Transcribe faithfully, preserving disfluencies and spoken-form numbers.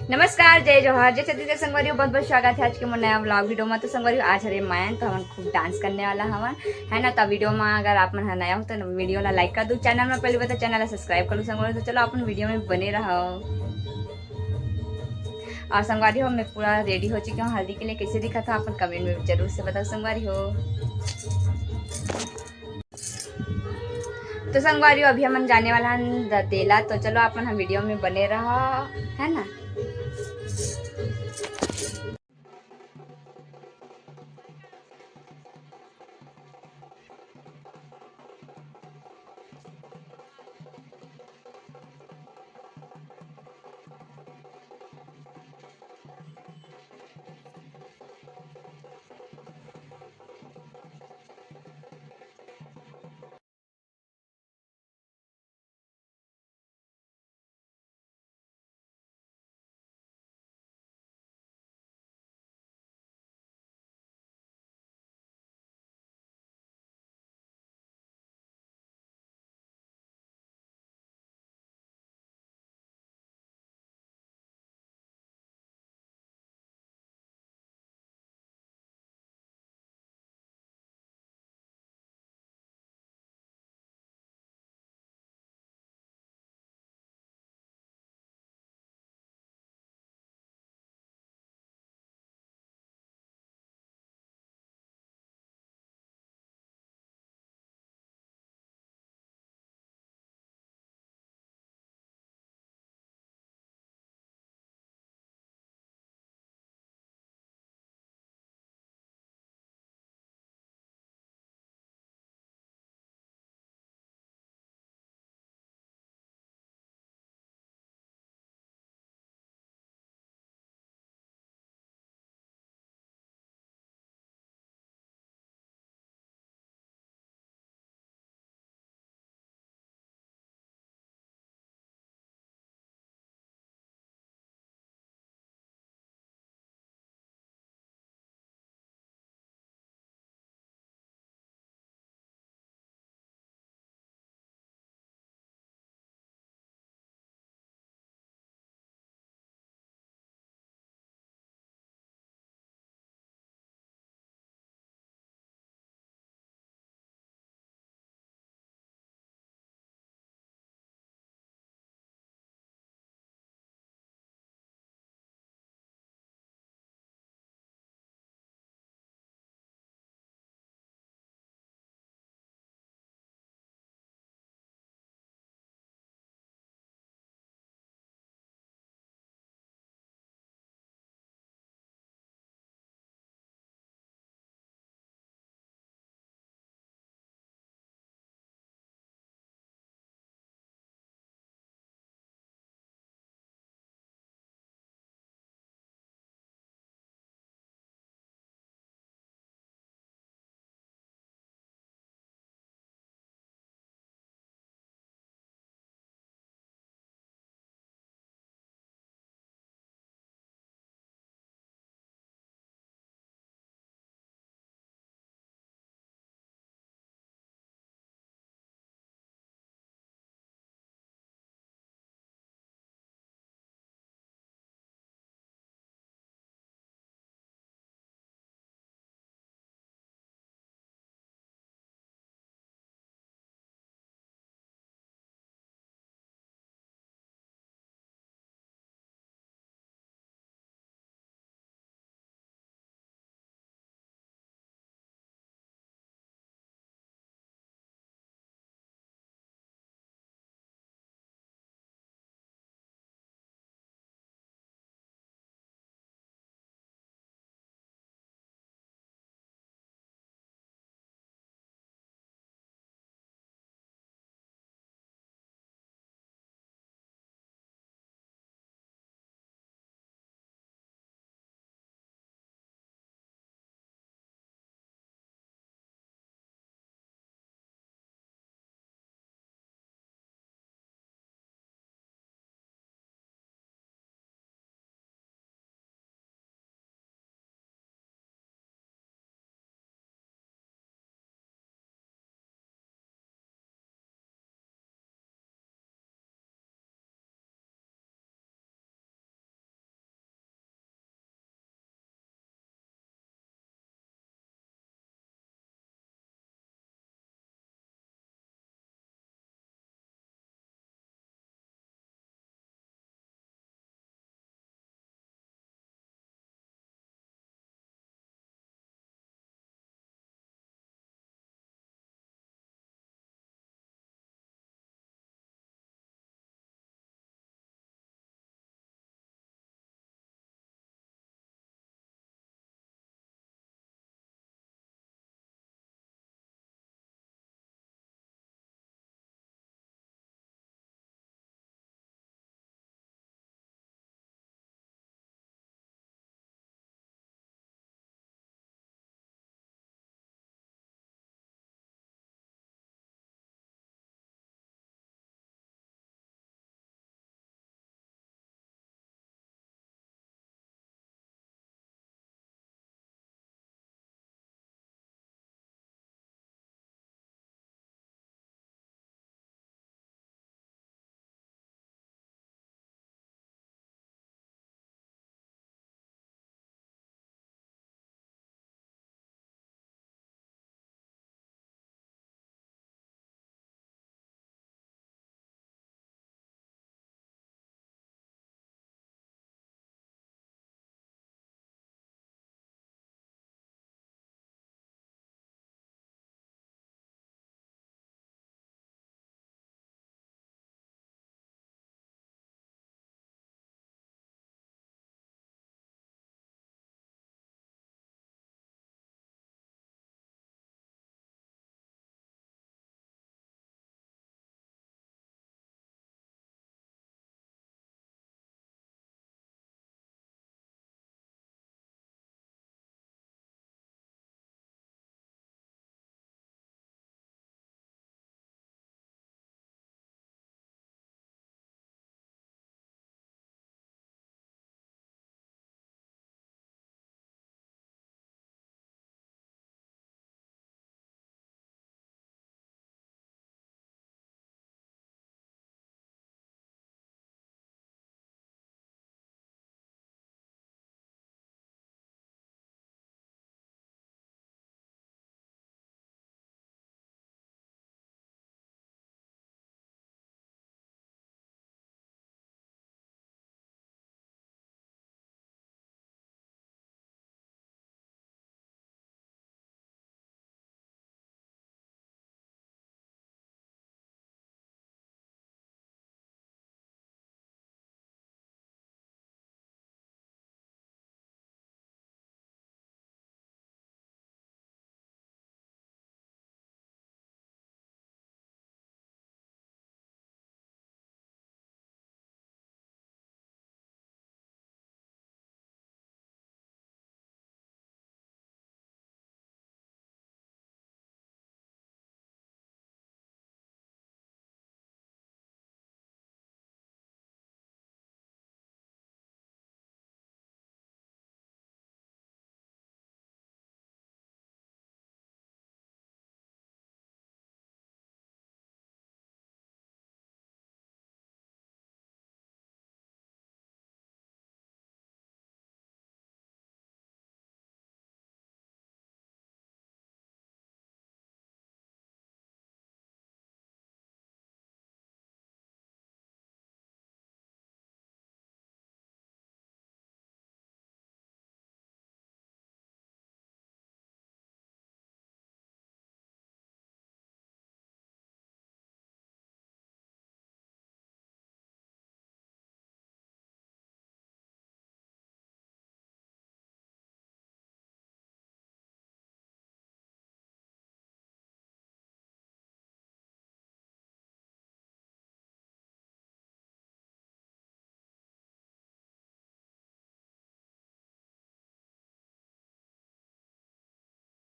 नमस्कार, जय जोहार, जय छत्तीसगढ़ संगवारी हो, बहुत बहुत स्वागत है आज के मोर नया vlog video में। तो संगवारी हो, आज हरे मयंक, तो हमन खूब dance करने वाला हवन, है ना। तो video में अगर आप मन ह नया हो तो video ला like कर दो, channel में पहली बार तो channel ला subscribe कर लो संगवारी हो। तो चलो अपन video में बने रहो। और संगवारी हो, मैं पूरा ready हो चुकी हूँ हल्दी के लिए। कैसे दिखत हूँ आप मन comment में जरूर से बताओ संगवारी हो। तो संगवारी हो, अभी हमन जाने वाला हन दतेला, तो चलो आप मन ह video में बने रहो, है ना।